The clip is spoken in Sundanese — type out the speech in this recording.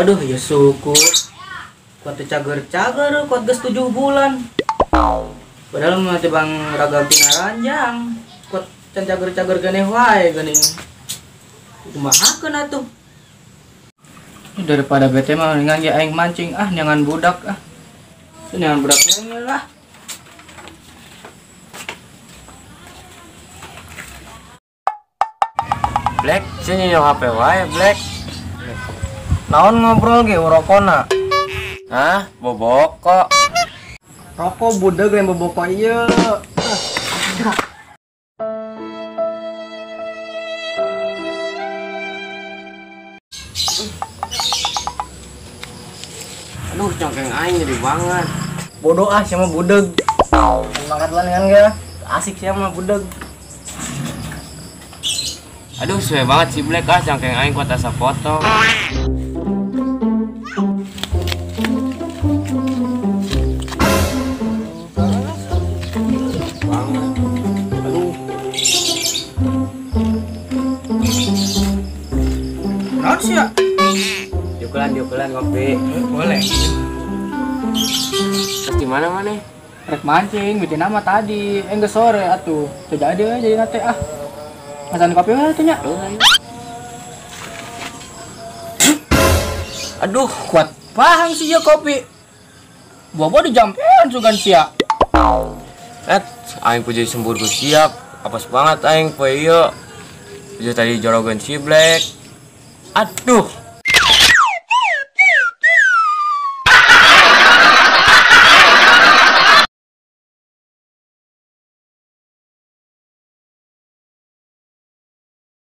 Aduh ya syukur. Kuat cager-cager kuat geus 7 bulan. Padahal mah teh bang ragam tina ranjang. Kuat can cager-cager geneh wae geuning. Kumahakeun atuh. Daripada bete mah mendingan ge aing mancing ah nyangan budak ah. Nyangan budak ngeul lah. Black, sini yo HP wae, Black. Naon ngobrol ge rokona? Hah, boboko. Rokok budeg lain boboko ieu. Aduh, congkeng aing jadi banget. Bodoh ah sia mah budeg. Mangkat lan kan ge. Asik sia mah budeg. Aduh, suwe banget si Black ah cangkeng aing kuat asa potong. Aduh. Naon sih ya? Diukelan ngopi. Boleh. Terus di mana maneh? Rek mancing, bikin nama tadi. Geus sore atuh. Teu jadi jadi nate ah. Masan kopi wae atuh nya. Aduh, kuat pahang sih ya kopi. Bobo dijampean sugan sia. Aing puji sembur ku siap. Apes banget aing poe ieu. Puji tadi jorogeun si Black. Aduh.